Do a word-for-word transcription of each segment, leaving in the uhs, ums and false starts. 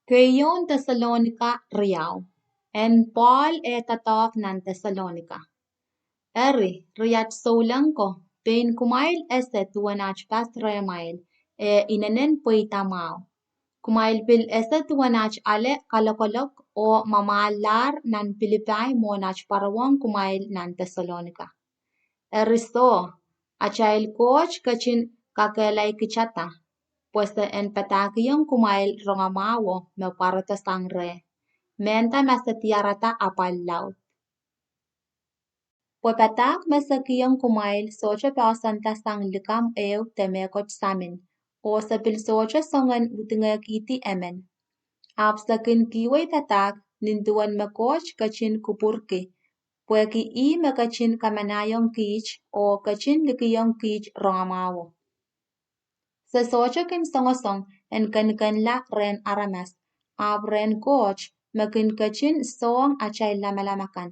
Keieun Tesalonika riau. En Pohl eh doadoahk nan Tesalonika. Eri, riat souleng ko, pein kumwail ese duwen at pas rehmwail, eh inenen pweida mwahu. Kumwail pil ese duwen at ale kalokolok oh mwamwahlahr nan Pilipai mwohn at pwarowohng kumwail nan Tesalonika. Eri soh, atail Koht ketin kakehlailkihda, pwe se en padahkihong kumwail rongamwahuo me pwarodo sang reh, mehnda ma se diarada apwal laud. Pwe padahk me se kihong kumwail sohte poahsoanda sang likamw ehu de mehkot samin, oh se pil sohte songen udingehkihdi emen. Ahpw se kin kihwei padahk nin duwen me Koht ketin kupwurki, pwehki ih me ketin kamanahiong kiht oh ketin likihong kiht rongamwahuo. Se sohte kin songosong en kenikenla rehn aramas, ahpw rehn Koht me kin ketin sohng atail lamalam akan.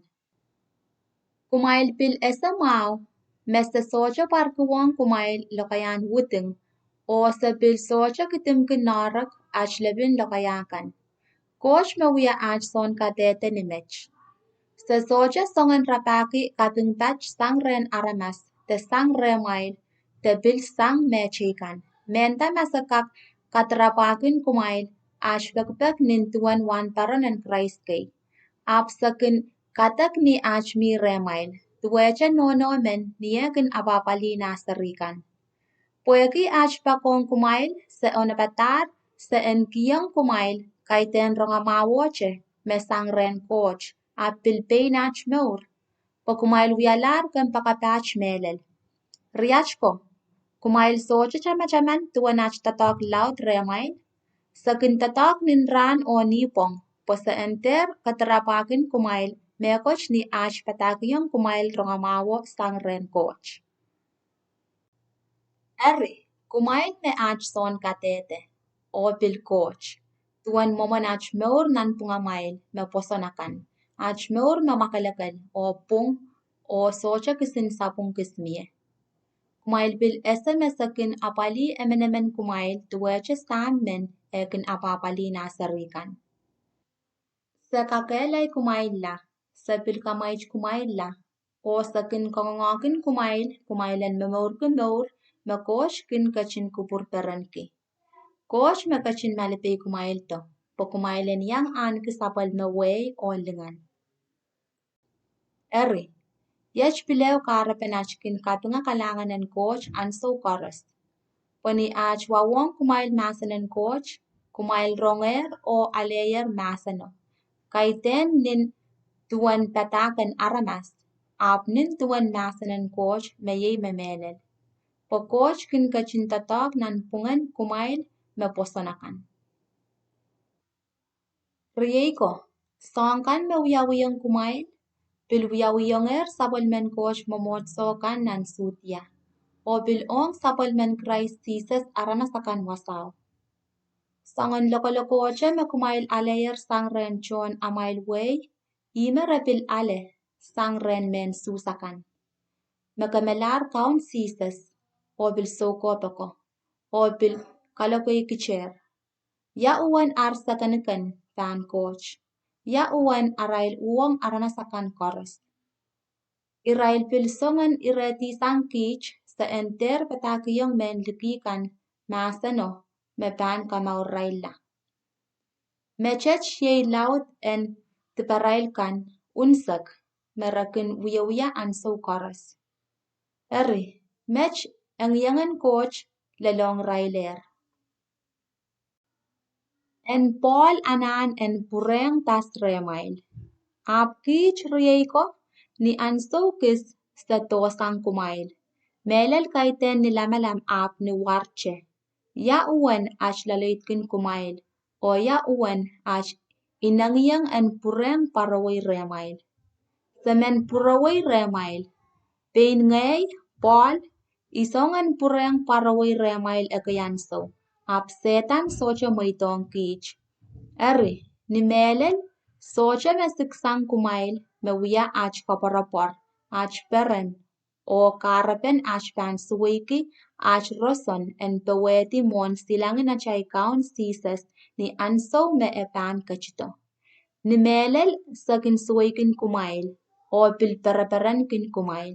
Kumwail pil ese mwahu, me se sohte pwarkiwong kumwail lokaiahn wuding, oh se pil sohte kidimki noahrok at lepin lokaia kan. Koht me wia at soun kadehde ni met. Se sohte songen rapahki kapingpat sang rehn aramas, de sang rehmwail, de pil sang mehteikan. Mehnda ma se kak kadarapwahkin kumwail, at pekipek nin duwen wahnparon en Krais kei. Ahpw se kin kadek ni at mi rehmwail, duwehte nohno men ni eh kin apwahpwalih nah seri kan. Pwehki at poakohng kumwail, se onopadahr, se en kihong kumwail kaidehn rongamwahuohte me sang rehn Koht, ahpw pil pein at mour, pwe kumwail wialahr kompoakepaht mehlel. Riat ko, kumwail sohte tamataman duwen at doadoahk laud rehmwail. Se kin doadoahk nin rahn oh nipwong, pwe se en dehr kadarapwahkin kumwail mehkot ni at padahkihong kumwail rongamwahuo sang rehn Koht. Eri, kumwail me at soun kadehde, oh pil Koht, duwen mwomwen at mour nanpwungamwail me pwoson akan, at mour me mwakelekel oh pwung, oh sohte kisin sapwung kis mie. Kumwail pil ese me se kin apwalih emenemen kumwail duwehte Sahm men eh kin apwahpwalih nah seri kan. Se kakehlail kumwailla, se pil kamwait kumwailla, oh se kin kangoange kumwail, kumwail en momourki mour me Koht kin ketin kupwur perenki. Koht me ketin malipe kumwaildo, pwe kumwail en iang ahneki sapwellime wehi oh lingan. Eri, iet pil ehu kahrepen at kin kapinga kalahngan en Koht ansou koaros. Pwe ni at wawohng kumwail mahsen en Koht, kumwail rongehr oh aleier mahseno, kaidehn nin duwen padahk en aramas, ahpw nin duwen mahsen en Koht me iei me mehlel. Pwe Koht kin ketin doadoahk nanpwungen kumwail me pwoson akan. Riei ko, soahng kan me wiawihong kumwail, pil wiawihongehr sapwellimen Koht mwomwohdiso kan nan Sudia, oh pil ong sapwellimen Krais Sises aramas akan wasao. Soangen lokolokohte me kumwail aleier sang rehn tohn amwail wehi, ihme re pil ale sang rehn mehn Suhs akan, me kemelahr Kaun Sises, oh pil soukohp ako, oh pil kalokeikitehr. Ia uwen ar sekeniken pahn Koht? Ia uwen arail uhwong aramas akan koaros? Irail pil songen irehdihsang kiht se en dehr padahkihong mehn liki kan mahseno me pahn kamourirailla. Metet iei laud en diparail kan unsek me re kin wiewia ansou koaros. Eri, met engiengen Koht lelohng irailehr. En Pohl anahn en pwurehng pas rehmwail. Ahpw kiht riei ko, ni ansou kis se dohsang kumwail. Mehlel kaidehn ni lamalam ahpw ni warte. Ia uwen at loaloidkin kumwail, oh ia uwen at inengieng en pwurehng pwarowei rehmwail? Se men pwurowei rehmwail. Pein ngehi, Pohl, I song en pwurehng pwarowei rehmwail ekei ansou, ahpw Sehdan sohte mweidohng kiht. Eri, ni mehlel, sohte me siksang kumwail me wia at koapworopwor, at peren, oh kahrepen aht pahn suweiki aht roson en powehdi mwohn silangin atail Kaun Sises ni ahnsou me e pahn ketido. Ni mehlel se kin suweikin kumwail, oh pil pereperenkin kumwail.